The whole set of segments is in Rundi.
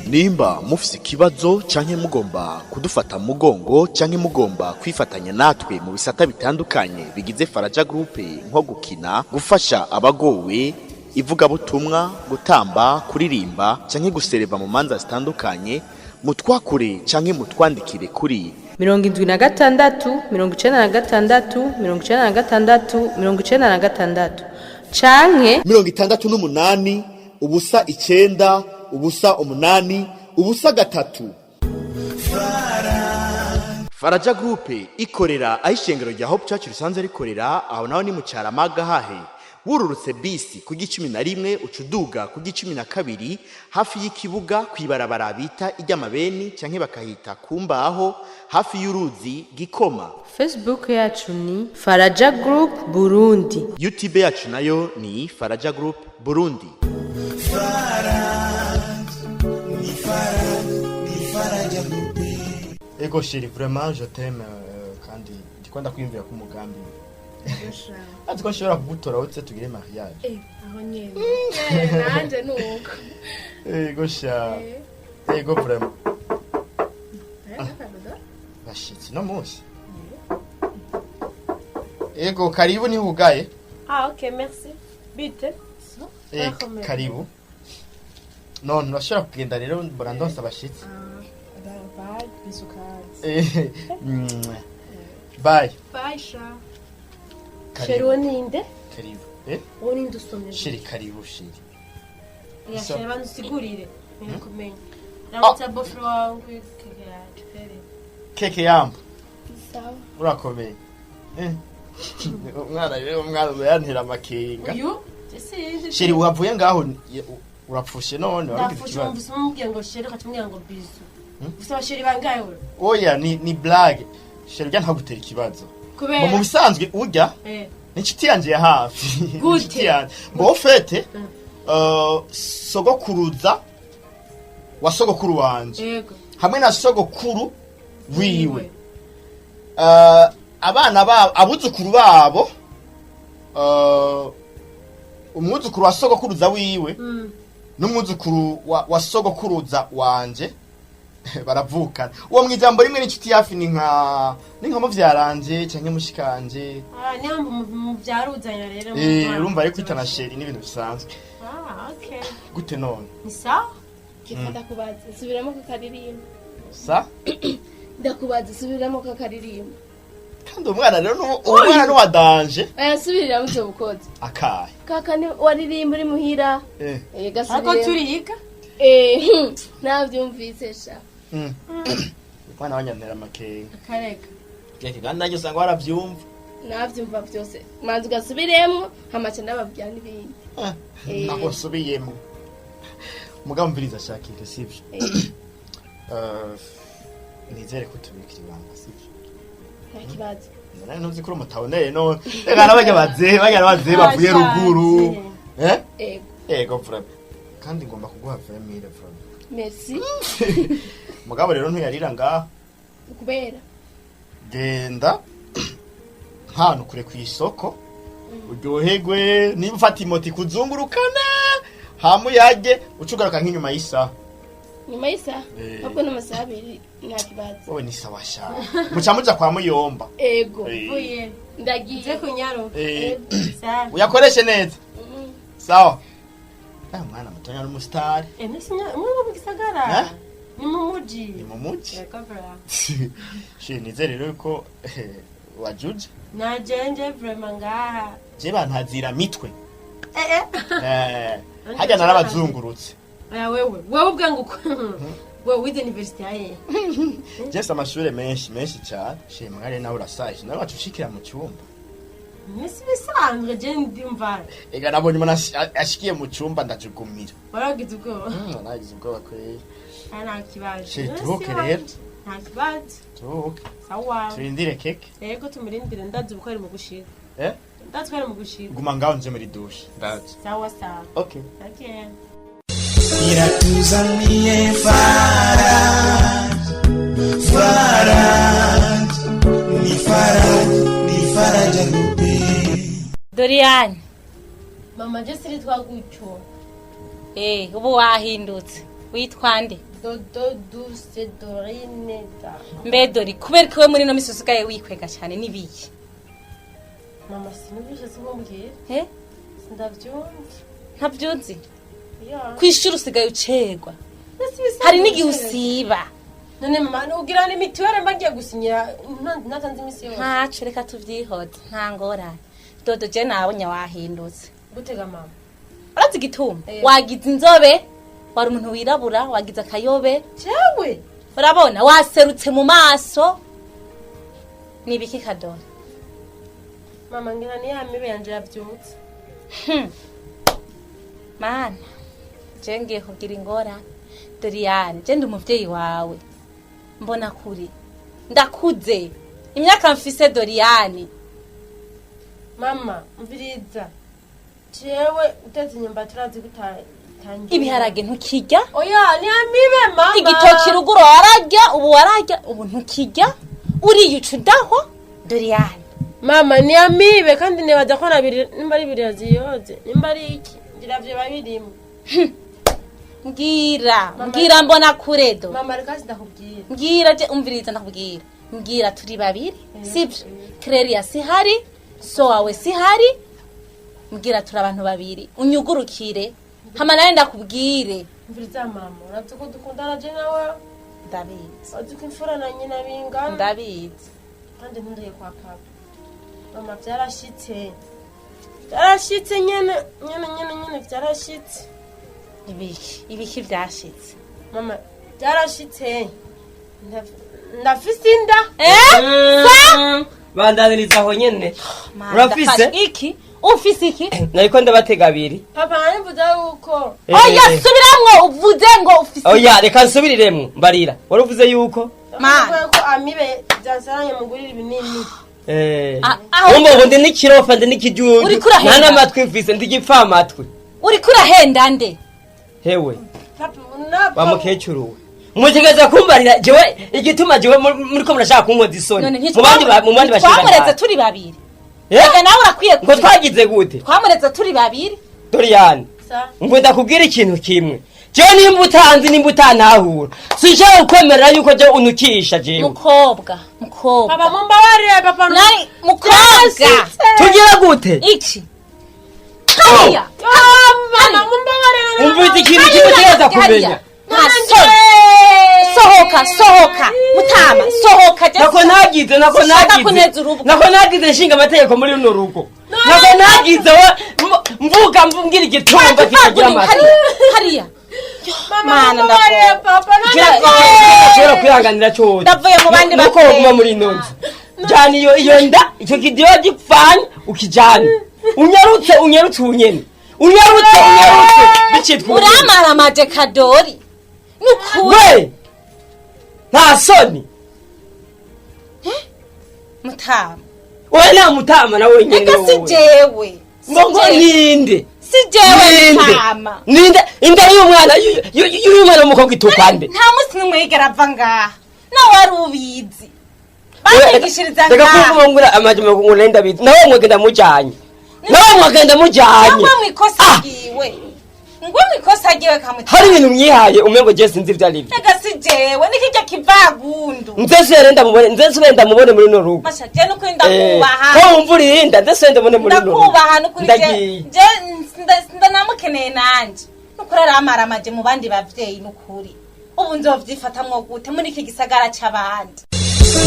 Nimba mufise ikibazo canke mugomba kudufata mu mugongo canke mugomba kwifatanya natwe mu bisata bitandukanye bigize Faraja Group, nko gukina, gufasha abagowe, ivugabutumwa, gutamba, kuririmba canke gusereva mu manza zitandukanye, mutwakure canke mutwandikire kuri 76 96 96 96 canke 68 0 9 0 8 0 3. Faraja Group ikorera aho ishengero rya Hope Church risanzwe rikorera. Aho naho ni mu Caramaga, hahe wururutse bisi ku 11 uca uduga ku 12, hafi y'ikibuga, kw'ibarabara bita iry'amabeni canke bakahita ku mbaho, hafi y'uruzi Gikoma. Facebook yacu ni Faraja Group Burundi. YouTube yacu nayo ni Faraja Group Burundi. Ni Faraja, ni Faraja Group. Ego chérie, vraiment je t'aime, kandi ndiko ndakwiyumvira ku mugambi azi ko nshobora kugutora utse tugire mariage. Eh, aho nyene nanje nuko. Ego sha, ego vraiment. Bashitsi no munsi. Ego, karibu, nihugaye. Ah, ok, merci. Bite? Eh, karibu. None urashobora kugenda rero, mbona ndonse abashitsi. Bye, bisukazi. Eh, bye. Bye sha. Chéri, uwo ninde? Karibu, eh. Uwo ninde usomye? Chérie, karibu chérie. Ya chéri, banza usigurire. Nene kumenya. Ramutsa beau-frère wawe keke yacu. Fere. Keke, yambo. Sawa. Urakomeye. Eh. Umwana rero, umwana yantera amakenga. Uyu? Ese Chérie, wavuye ngaho urapfushe none waragize Ndapfushe. ikibazo. Wumvise umubwiye ngo chérie, ukaca ngo bisous. Ufite aba chéri bangahe we? Oya, ni blague chérie, urya ntagutera ikibazo. Kubera? Ngo mu bisanzwe urya ni inshuti yanje ya hafi. Ni Gute? inshuti yanje. Ngo au fait, sogokuruza wa sogokuru wanje hamwe na sogokuru wiwe, abana babo, abuzukuru babo, umwuzukuru wa sogokuruza wiwe n'umwuzukuru wa sogokuruza wanje baravukana. Uwo mwijambo rimwe n'inshuti hafi, ni nka muvyaranje canke mushikanje. Ah, niyo muvyaruzanya rero. Eh, urumva rero kwitana chérie n'ibintu bisanzwe. Ah, okay. Gute none? Ni sawa? Keka, ndakubaza, subiramo kakaririmba. Sa? Ndakubaza, subiramo kakaririmba. Kandi umwana rero uwo mwana nuwa danger. Oya, subiriramo ivyo bukoze. Akahe? Kaka ni waririmba uri muhira. Eh. Eh, Ariko gasubiremo. turiga. Eh, navyumvise sha. Umwana wanyantera amakenga. Akareka. Keke, kandi nanjye usanga waravyumva. Navyumva vyose, manza ugasubiremo hamaca ndababwira n'ibindi. Eh. Naho nsubiyemo, mugabo mviriza shakike, sivyo? Eh. Nizere ko tubikira ibanga, sivyo? Nta kibazo. None ntuzi ko uri umutawunere none? Reka n'abarya bazehe, barya n'abazehe bavuye ruguru, eh. Ego. Ego vraiment, kandi ngomba kuguha 20 000 vraiment. Merci. Mugabo rero ntuyarira ngaha. Kubera? Genda hano kure ku isoko uryoherwe, niba ufata imoti kuzungurukana hama uyarye, uca ugaruka nk'inyuma y'isaha. Nyuma y'isaha? Eh. Ahubwo n'amasaha 2, nta kibazo. Wowe ni sawa sha, muca muja kwa muyomba. Ego. Eh. Vuye. Ndagiye. Nze kunyaruka. Eh. Sawa. Uyakoreshe neza. Sawa. Ah, mwana mutonya n'umusitari. Eh, nese umwe mu gisagara. Eh? Ni mu muji. Ni mu muji. Yego vraiment. Shi, nizere rero ko wajuje. Na jenje vraiment ngaha. Je bantazira mitwe. Eh eh. Eh, harya narabazungurutse. Oya wewe, wewe ubwangu uko. Wewe wize university yaye. Jese amashure menshi menshi cyane. Shi, mwari nawe urasaje, nawe wacu ushikira mu cyumba. Nisi bisanzwe je ndimva. Ega nabonye umuntu ashikiye mu cyumba ndajugumira. Waragize ubwoba. Nagize ubwoba kweli. Ah, nta kibazo. Chérie, turuhuke rero. Nta kibazo. Turuhuke. Sawa. Turindire keke. Yego, tumurindire, ndazi uko ari mu gushika. Eh. Ndazi ko ari mu gushika. Guma ngaho nje muri douche, ndaje. Sawa sawa. Okay. Okay. Iratuzaniye Faraj, Faraj, ni Faraj, ni Faraja Group. Doriane. Mama je sinitwa gutyo. Ubu wahindutse. Witwa nde? Dodo Douce Dorine da. Mbe Dori, kubera ko we muri no misi usigaye wikwega cyane nibiye. Mama sinubishe simumbwira. Sindavyumva. Ntavyuzi. Ya. Kwishura usigaye ucegwa. Hari n'igihe usiba. None mama ugira ni mituwere mbagiye gusinyira natanze imisi yose. Ntaco reka tuvyihoze nta ngorane. Dodo je nabonye wahindutse. Gutega mama. Urazi igituma? Wagize inzobe, wari umuntu wirabura, wagize akayobe. Jewe. Urabona waserutse mu maso. Nibiki Kadori? Mama ngira ni ya mibe yanje yavyutse. Mana, je ngiye kugira ingorane. Doriane, je ndi umuvyeyi wawe. Mbona kuri. Ndakuze. Imyaka mfise Doriane. Mama, mviriza. Jewe utetse inyumba turazi gutangira. Ibiharage ntukirya. Oya, ni amibe mama. Igitoki ruguru wararya, ubu wararya, ubu ntukirya. Uriyuca udaho Doriane. Mama, ni amibe kandi nibaza ko nabiri nimba ari biriya ziyoze, nimba ari iki, ngira vyo babirimo. Mbwira, mbwira mbona kuredo. Mama reka sindakubwira. Mbwira je umviriza ndakubwira. Mbwira turi babiri, sivyo? Cleria sihari, so wawe sihari. Mbwira turi abantu babiri, unyugurukire. Hama nawe ndakubwire. Mviriza mama, urazi ko dukundana je nawe? Ndabizi. Urazi ko imfura na nyina bingana? Ndabizi. Kandi ntundeke kwa papa. Mama vyarashitse. Vyarashitse nyene, nyene nyene nyene vyarashitse. Ibiki vyashitse. Mama byarashitse. Ndafise inda. Bandaniriza aho nyene. Urafise? Iki? Ufise iki? Nariko ndabatega abiri. Papa narivuze yuko. Oya subiramwo uvuze ngo ufise. Oya reka nsubiriremwo mbarira. Wari uvuze yuko? Mama ko amibe byansaranye mugurira ibinini. Umva ubu ndi n'ikirofa ndi n'ikijuju. Nta n'amatwi mfise ndi igipfamatwi. Uriko urahenda nde? Hewe. Wa mukecuru we. Mutegeza kumbarira jewe igituma jewe muriko murashaka kunkoza isoni. Mu bandi bashika. Twamuretse turi babiri. Ega nawe urakwiye ngo twagize gute? Twamuretse turi babiri. Doriane. Ngo ndakubwira ikintu kimwe. Jewe nimba utanzi nimba utanahura. Sinshaka kukwemerera yuko jewe unukisha jewe. Mukobwa. Papa mumbabarire papa. Nari mukobwa. Tugira gute? Iki. Hariya. Mama mumbabarire. Umvise ikintu kimwe utegereza kumenya. Sohoka mutama sohoka. Nako nagize nshinga amategeko muri runo rugo. Nako nagize mvuga mbwira igitumba kitagira amatwi. Hariya. Mama mumbabarire papa. Nashobora kwihanganira cose. Ndavuye mu bandi nuko woguma muri ino nzu. Jana iyo nda icyo kidiyo gipfanye ukijane. Unyarutse unyene. Unyarutse bicitwa. Uramaramaje Kadori. Nukuri. We! Nta soni. Mutama. Oya nta mutama nawe nyene. Eka si jewe. Ngo ninde? Si jewe mutama. Ninde? Inda y'umwana y'uyu mwana w'umukobwa itukwa nde? Nta musi n'umwe yigera ava ngaha. Nawe wari ubizi. Banyigishiriza ngaha. Reka kuvuga ngo amajambo ngo ndabizi. Nawe mwagenda mujanye. Nawe mwagenda mujanye. Nawe mwikosa giwe. Ngo mwikosa giwe kamutama. Hari ibintu mwihaye umengo je sinzi ivyo ari byo. Ega si jewe nikijya kivagundu. Nze ndamubone ndamubone muri no rugo. Masha je nuko ndakubaha. Ko wumva urinda nze ndamubone muri no rugo. Ndakubaha nukuri je. Je ndanamukeneye nanje. Nukuri aramaramaje mu bandi bavyeyi nukuri. Ubu nzovyifatamwo gute muri iki gisagara c'abandi.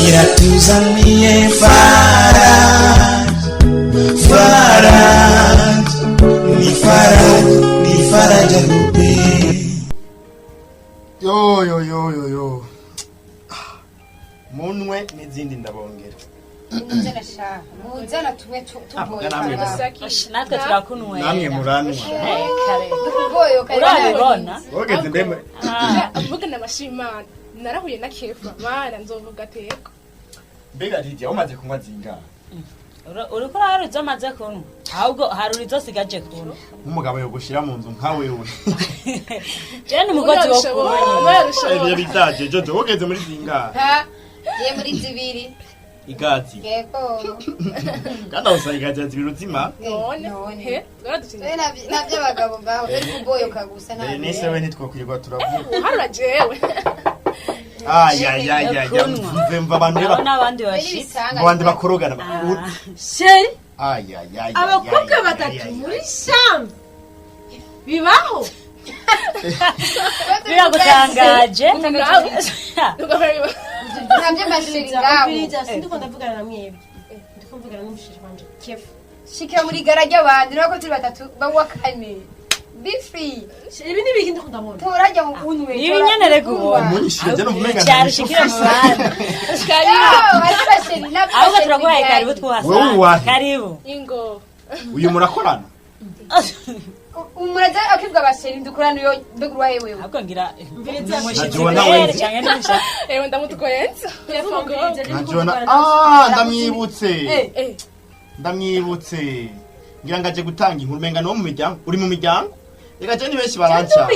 Iratuzaniye Faraj. Faraj. Ni Faraj, ni Faraja Groupe. Yo yo yo yo yo. Munwe n'izindi ndabongera. Muzana tumwe tugoye. Natwe turakunwera. Namwe muranwa. Urabibona? Wogeze ndemwe. Avuga n'abashimana. Narahuye na Kefa. Mana nzovuga teko. Mbega Lydia umaze kunywa zingahe? Uriko hari izo maze kunywa. Ahubwo hari izo sigaje kunywa. Nk'umugabo yogushira mu nzu nka wewe. Je ni umugozi wo kunywa. Ibyo bitaje Jojo wogeze muri zingahe? Ha? Ye muri zibiri. Igazi. Yego. Kandi aho usanga igazi zibiruzima. None he twaradutsinze. Twe navy'abagabo ngaho turi kuboyoka gusa nta. Berenice we ntitwokwirirwa turavuga. Uharura jewe. Ayayayaya, mve mva abantu Abo reba n'abandi bashitse. ngo bandi bakorogana. Sheri, Ayayaya. abakobwa batatu muri shamba bibaho? Biragutangaje. Ntabyo mashiri ngaho. Sindiko ndavugana na mwebwe, ndiko mvugana n'umushiri wanje Kefa. Shikira muri gara ry'abandi nako turi batatu bawa kane. Be free. Ibi ni ibiki ndiko ndabona? Turajya mu unwe. Ibi nyene reka ubona. Umunyishije je numva Cyaro ushikira mu bandi. Ahubwo turaguhaye karibu. Wewe Twuhasanga. uwahe? Karibu. Ingo. Uyu murakorana? Umuraza akibwa abasheri dukorana uyo mbega uruwahe wewe. Ahubwo ngira Na Joanna wenzi. Canke n'umusha. Ewe ndamutwenza. Na Jona, ah, ndamwibutse. Ndamwibutse. Ngira ngo aje gutanga inkuru, umenga no mu miryango, uri mu miryango? Reka je ni benshi baranca.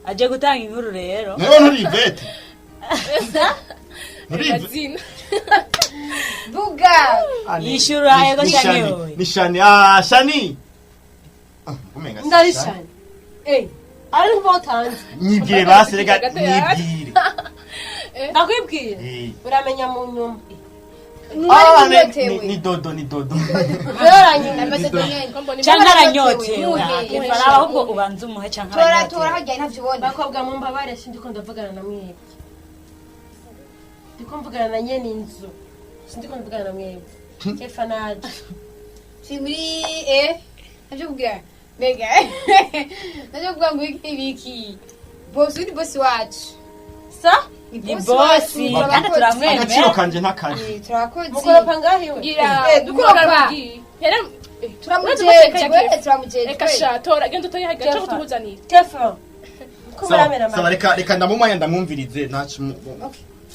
Aje gutanga inkuru rero. Nawe nturi Ivete. Nturi Ivete. Buga. Yishura ego Ni canke Shani. wowe. Ni Shani. Ah, Shani. Ah, umenga si Ndari Shani. shani eh ari nkuba utanze. Nyibwire basi, reka nyibwire. Ndakwibwira. Eh. Uramenya mu nyuma. Ah, ni Dodo, ni Dodo. Canke aranyotewe. Kefa ahubwo ubanza umuhe canke Tora aranyotewe. tora hajya ntavyo ubona. Bakobwa mumbabare, sindiko ndavugana na mwebwe, ndiko mvugana na nyene inzu, sindiko ndavugana na mwebwe. Kefa naje. Turi muri navyo kugira mbega navyo kuvuga ngo iki biki. Boss ni boss wacu. Sa? Ni boss kandi turamwemera. Agaciro kanje ntakaje. Turakoze. Mukoropa ngaho iwe? Ngira. Dukoropa. Yara Turamujeje, turamujeje. Reka sha tora genda utoye haga cyo kutuzanira. Kefa. Sawa, sawa, reka ndamumwanya ndamwumvirize ntaco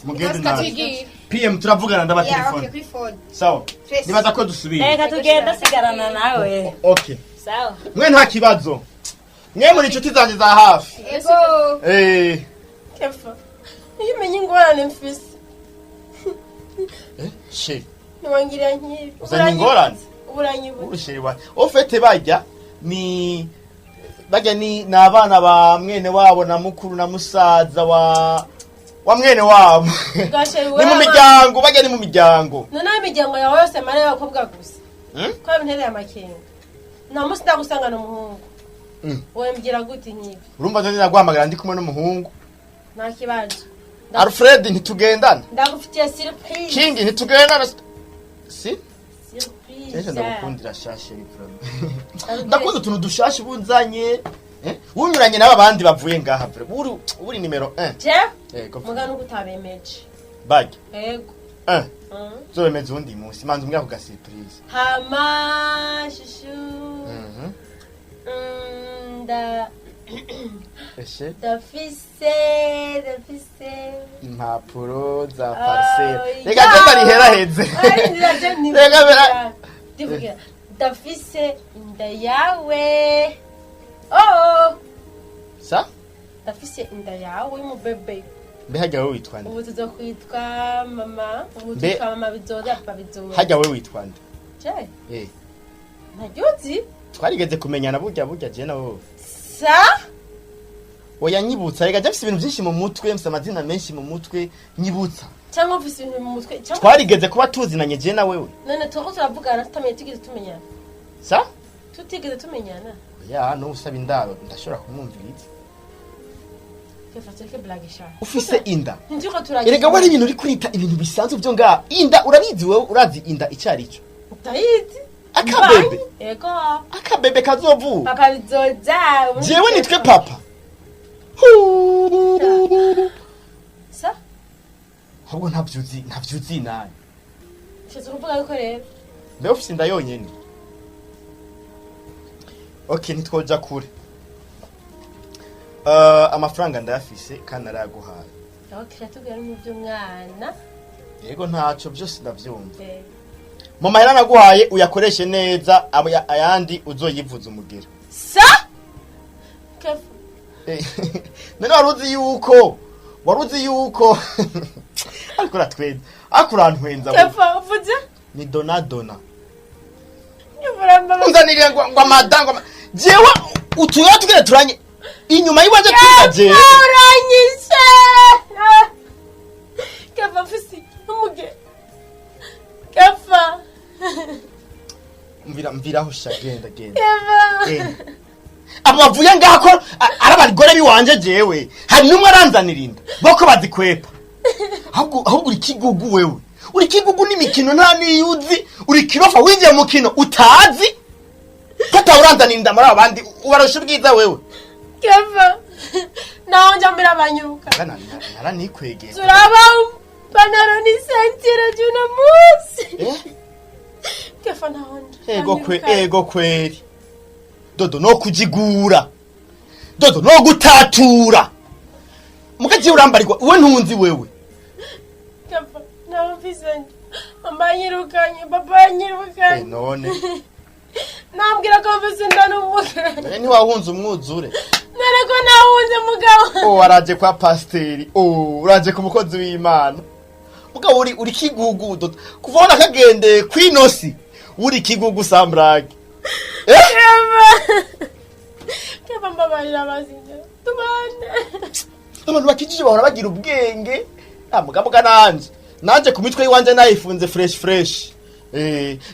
mugende nawe. PM turavugana ndaba Yeah, okay, telefone. kuri phone. Sawa. Tracy. Nibaza ko dusubira. Reka tugenda sigarana nawe. Okay. Sawa. Mwe nta kibazo. Mwe muri inshuti zanjye za hafi. Ego. Eh. Kefa, iyo umenye ingorane mfise, Sheri. ntiwangirira nk'ibi. Uzanye ingorane? Uranyibutsa. Urusheri wa. Ofete bajya ni bajya ni nabana ba mwene wabo na mukuru na musaza wa mwene wabo. Gasheri, Ni mu wewe. miryango, bajya ni mu miryango. Noneho imiryango yawe yose mara y'abakobwa gusa? Hmm? Ko bintereye amakenga, nta munsi ndagusangana umuhungu. Wembwira gute nk'ibi? Urumva nje naguhamagara ndi kumwe n'umuhungu. Nta kibazo. Alfred ntitugendana. Ndagufitiye surprise. King ntitugendana. Si? Surprise. Kenshi ndagukundira shashe vraiment. Ndakunda utuntu dushashe ubunzanye. Eh? Unyuranye n'aba bandi bavuye ngaha vraiment. Uri nimero 1. Je? Yego. Muga nuko utabemeje. Bajya. Yego. 1. Mm. Zobemeza undi munsi. Manza umbwira ku ga surprise. Hama shushu. Mhm. Nda Eshe ndafise impapuro za Ah, parcelle. Reka je ndariheraheze. Ari, ndiraje nivugira. Reka bera. Ndivugira. Ndafise inda yawe. Oh! Sa? Ndafise inda yawe y'umubebe. Mbe hajya wewe witwa nde? Ubu tuzokwitwa mama. Ubu twitwa mama bizoza, papa bizoza. Hajya wewe witwa nde? Je, Eh. ntaryuzi? Twarigeze kumenyana burya je na wowe. Sa? Oya nyibutsa, reka je mfise ibintu byinshi mu mutwe, mfise amazina menshi mu mutwe, nyibutsa. Cyangwa ufise ibintu mu mutwe cyangwa Twarigeze kuba tuzinanye je na wewe. None turiko turavugana tutamenye, tugeze tumenyana? Sa? Tutigeze tumenyana? Ya, no usaba indaro ndashobora kumwumviriza. Kefa, tureke blague sha. Ufise inda. Ntiriko turagira. Erega wari ibintu uri kurita ibintu bisanzwe byo ngaha. Inda urabizi wewe, urazi inda icari cyo. Ndayizi. Akabebe. Yego. Akabebe kazovuka. Papa bizoza. Jewe nitwe papa. Sa? Ahubwo ntavyuzi nani. Ushatse kuvuga yuko rero Mbe ufise inda yonyene. Okay, ntitwoja kure. Amafaranga ndayafise kandi arayaguhaye. Okay, tubwira mu by'umwana. Yego ntaco byose ndavyumva. Eh. Mu mahera naguhaye uyakoreshe neza, ayandi uzoyivuza umugera. Sa? Kefa. None waruzi yuko Ariko uratwenza, ariko urantwenza wowe. Kefa uvuze? Ni donadona. Kefa urambabaza. Unzanire ngo amada ngo jewe utuya tugere turanye inyuma y'iwanje tuza jewe. Kefa uranyishe. Kefa mfise umuge. Kefa. Mvira mviraho sha, genda genda. Kefa. Genda. Abo bavuye ngaha ko ari abagore biwanje, jewe hari n'umwe aranzanira inda boko bazikwepa. Ahubwo uri kigugu wewe, uri kigugu n'imikino nta niyo uzi, uri kirofa winjiye mu mukino utazi ko atawuranzanira inda muri abo bandi ubarusha ubwiza wewe. Kefa. Naho njya mbere abanyuka. Naranikwegeye. Turaba panaro n'isentire ry'uno munsi. Kefa naho nja. Ego kwe, ego kweri dodo no kujigura, dodo no gutatura mukagiye urambarirwa uwe ntunzi wewe. Kefa naho mfise nje. Mama yanyirukanye, papa yanyirukanye. None Nambwira ko mfise inda n'umuge. None ntiwahunze umwuzure? None ko nahunze mugabo. Oh, waraje kwa pasiteri, oh, uraje ku mukozi w'Imana. Mugabo uri kigugu dodo, kuva ubona kagendeye kwinosi uri kigugu sambrage. Kefa. Kefa mbabarira bazinge. Tubane. Abantu bakijije bahora bagira ubwenge. Mugamuga nanje ku mitwe yiwanje nayifunze fresh fresh.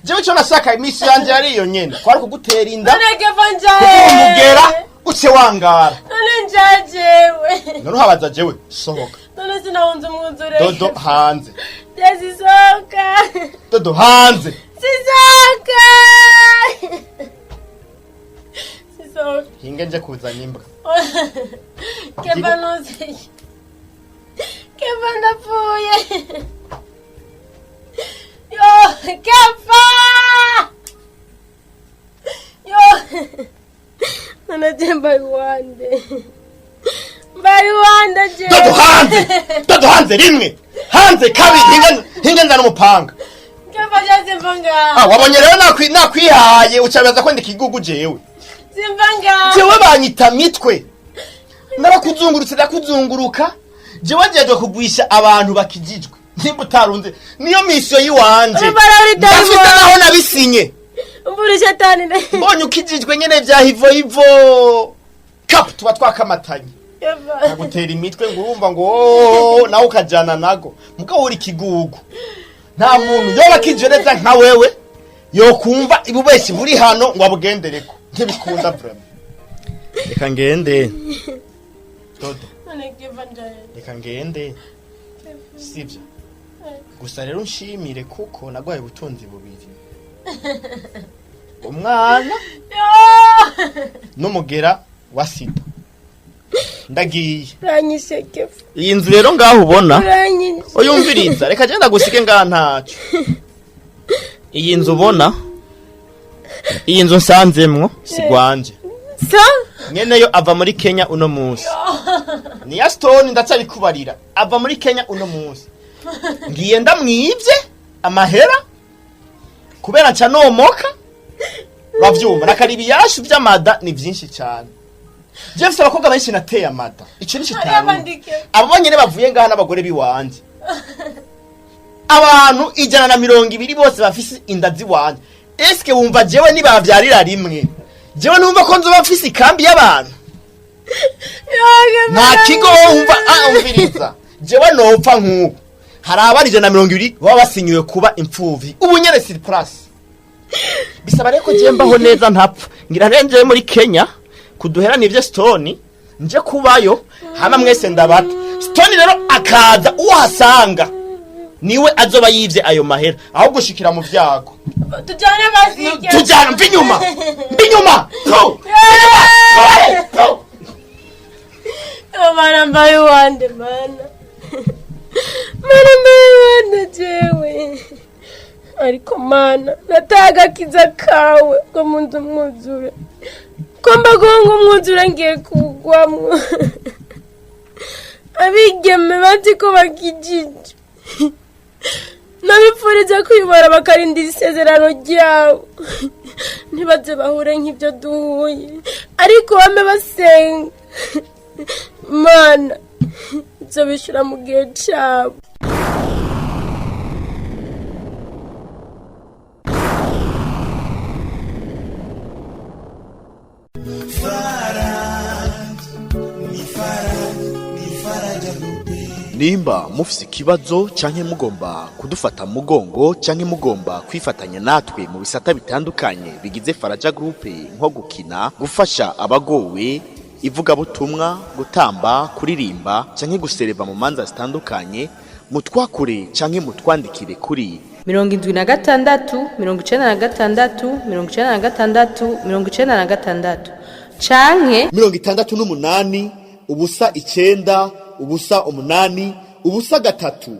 Jewe cyo nashaka imisi yanje yari iyo nyene kwari kugutera inda. None Kefa njaye. Kukumugera uce wangara. None njajewe. None uhabaza jewe sohoka. None sinahunze umwuzure. Dodo hanze. Sisoka. Dodo hanze. Sisoka. Sisoka. Hinge nje kuzana imbwa. Kefa ntuzi. Kefa ndapfuye. Yo, Kefa! Yo. None je mbaye uwande. Mbaye uwande je. Dodo hanze. Dodo hanze rimwe. Hanze kabiri, hinge nzana umupanga. Kefa je simva ngaha. Ah, wabonye rero nakwihaye ucabaza ko ndi kigugu jewe. Simva ngaha. Jewe banyita mitwe. Narakuzungurutse ndakuzunguruka. Jewe njejwe kugwisha abantu bakijijwe. Nimba utarunze niyo misiyo yiwanje. Ndafite naho nabisinye. Umvura shetani ne. Mbonye ukijijwe nyene vya hivo hivo. Kap tuba twakamatanye. Nagutera imitwe ngo urumva ngo nawe ukajana nago. Mugabo uri kigugu. Nta muntu yoba akijijwe neza nka wewe yokumva ibubeshi buri hano ngo abugendereko. Ntibikunda vraiment. Reka ngende. Dodo. Reka ngende. Sivyo. Gusa rero nshimire kuko nagwaye ubutunzi bubiri. Umwana n'umugera wa sida. Ndagiye. Uranyishe Kefa. Iyi nzu rero ngaho ubona. Uranyishe. Oyumviriza reka genda gusige ngaha ntaco. Iyi nzu ubona. Iyi nzu nsanzemwo sigwanje. Sa? Nyeneyo ava muri Kenya uno munsi. Ni ya Stone ndacyabikubarira. Ava muri Kenya uno munsi. Ngiye ndamwivye amahera kubera nca nomoka. Bavyumva nakari ibiyashu vy'amada ni vyinshi cyane. Jeff abakobwa benshi nateye amada. Ico ni kitanu. Abo bonyene bavuye ngaha n'abagore biwanje. Abantu 120 bose bafise inda ziwanje. Eske wumva jewe nibavyarira rimwe? Jewe numva ko nzoba mfise ikambi y'abantu. Nta kigo wumva umviriza. Jewe nopfa nkuko. Hari abari 120 baba basinyiwe kuba impfuvyi. Ubu nyene surplus. Bisaba rero ko jewe mbaho neza ntapfa. Ngira renje muri Kenya kuduhera nivyo Stone nje kubayo hama mwese ndabata. Stone rero akaza uhasanga niwe azoba yivye ayo mahera aho gushikira mu vyago. Tujane bazike. Tujane mbinyuma. Mbinyuma. Go. Go. Mana mbaye wande mana. Mana mbaye wande jewe. Ariko mana nataga kiza kawe ko muntu umwuzure. Ko mbagongo umwuzure ngiye kugwamwo. Abigeme bazi ko bakijije. Nabipfuriza kwibara bakarinda isezerano ryabo. Ntibaze bahure nk'ibyo duhuye. Ariko bame basenga. Mana nzobishura mu gihe cyabo. Nimba mufise ikibazo canke mugomba kudufata mu mugongo canke mugomba kwifatanya natwe mu bisata bitandukanye bigize Faraja Group, nko gukina, gufasha abagowe, ivugabutumwa, gutamba, kuririmba canke gusereva mu manza zitandukanye, mutwakure canke mutwandikire kuri 76 96 96 96 canke 68 0 9 0 8 0 3.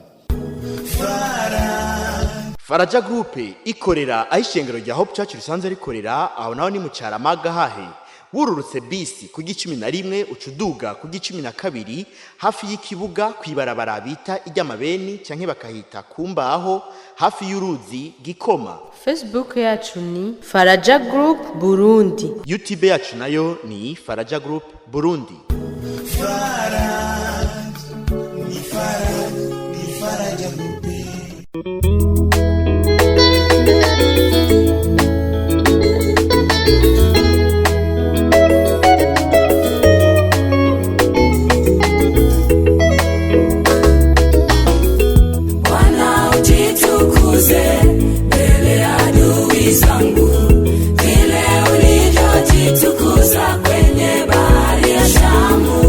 Faraja Group ikorera aho ishengero rya Hope Church risanzwe rikorera, aho naho ni mu Caramaga hahe wururutse bisi ku gicumi na rimwe ucuduga ku gicumi na kabiri hafi y'ikibuga kwibarabara bita iry'amabeni canke bakahita kumbaho hafi y'uruzi Gikoma. Facebook yacu ni Faraja Group Burundi. YouTube yacu nayo ni Faraja Group Burundi. Bwana ujitukuze mbele ya adui zangu, vile ulivyojitukuza kwenye bahari ya Shamu.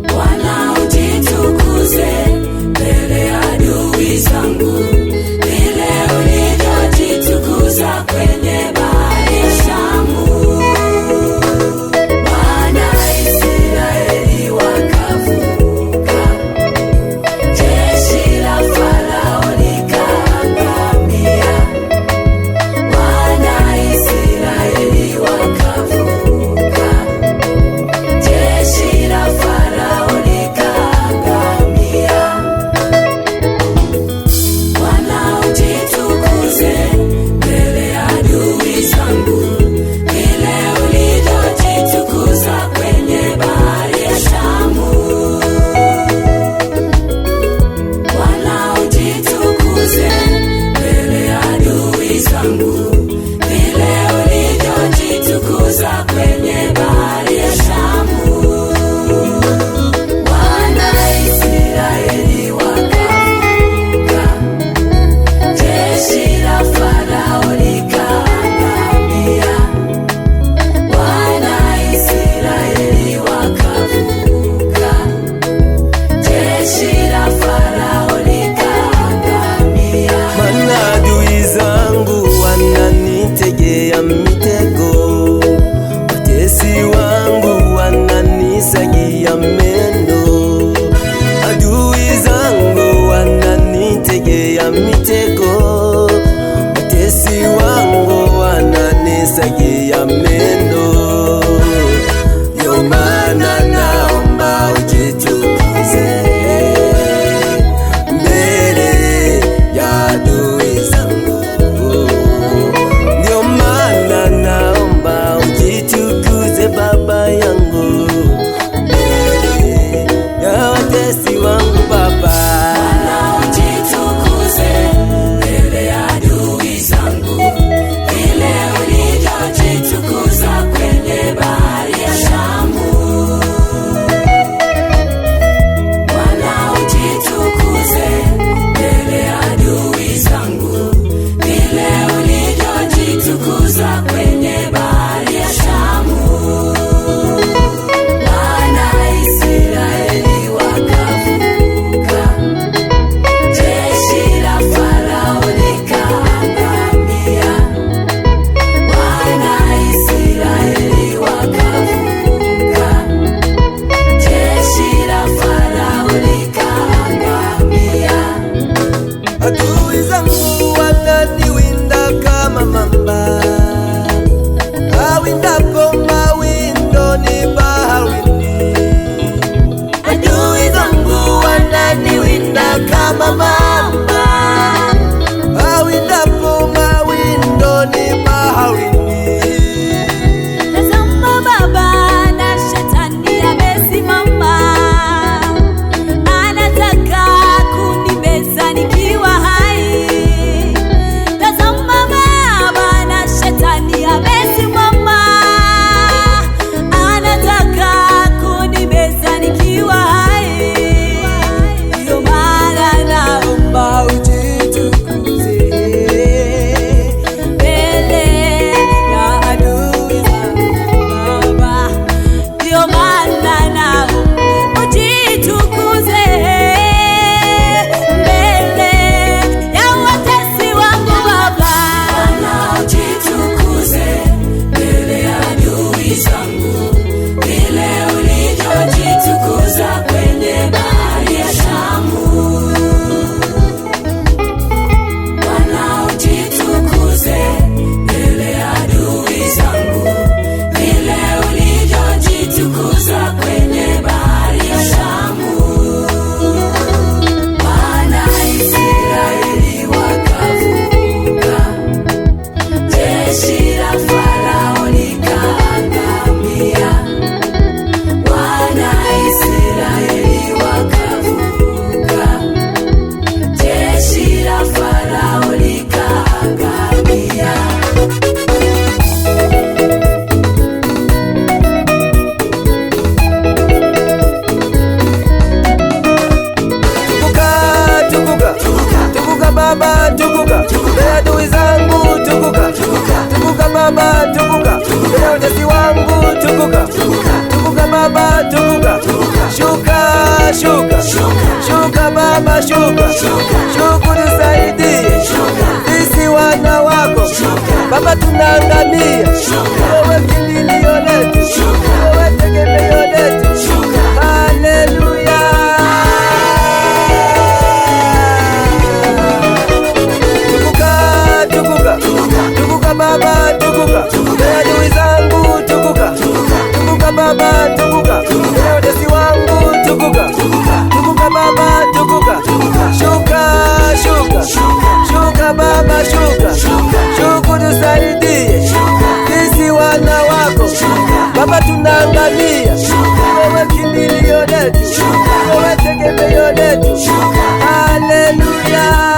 Bwana ujitukuze mbele ya adui zangu, vile ulivyojitukuza kwenye bahari ya Shamu. Bwana Israeli wakavuka, jeshi la Farao likaangamia. Wana Israeli wakavuka, jeshi la Farao likaangamia. Bwana ujitukuze mbele ya adui zangu, vile ulivyojitukuza kwenye bahari ya Shamu. Bwana ujitukuze mbele ya adui zangu, vile ulivyojitukuza kwenye bahari ya Shamu. Wana Israeli wakavuka, jeshi la Farao likaangamia. baba, tukuka. Mbele ya watesi wangu, tukuka. Tukuka baba, tukuka. Shuka, shuka. Shuka baba, shuka. Shuka tusaidie. Sisi wana wako. Baba tunaangamia. Wewe kimbilio letu. Wewe tegemeo letu. Haleluya. Tukuka, tukuka. Tukuka baba, tukuka. Mbele ya adui zangu, tukuka. Tukuka baba, tukuka. Mbele ya watesi wangu, tukuka. Tukuka baba, tukuka. Shuka, shuka. Shuka baba, shuka. Shuka tusaidie. Sisi wana wako. Baba tunaangamia. Wewe kimbilio letu. Wewe tegemeo letu. Haleluya.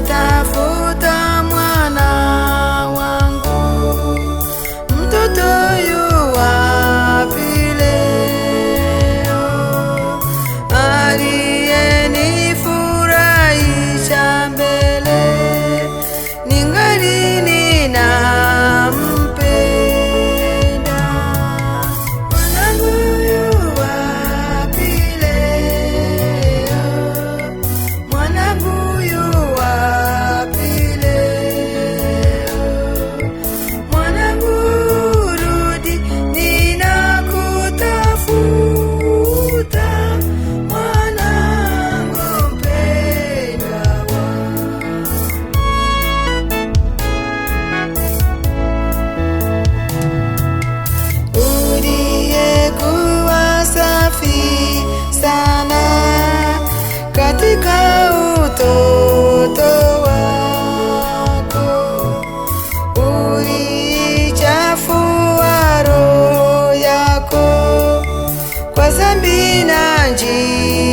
Namtafuta mwana wangu, mtoto yu wapi leo? Aliyenifurahisha mbele, ningali ninampenda. Mwanangu yu wapi leo? Mwanangu yu wapi leo? Mwanangu rudi, ninakutafuta. Mwanangu mpendwa uliyekuwa safi sana katika utoto wako, ulichafua roho yako kwa dhambi na njia.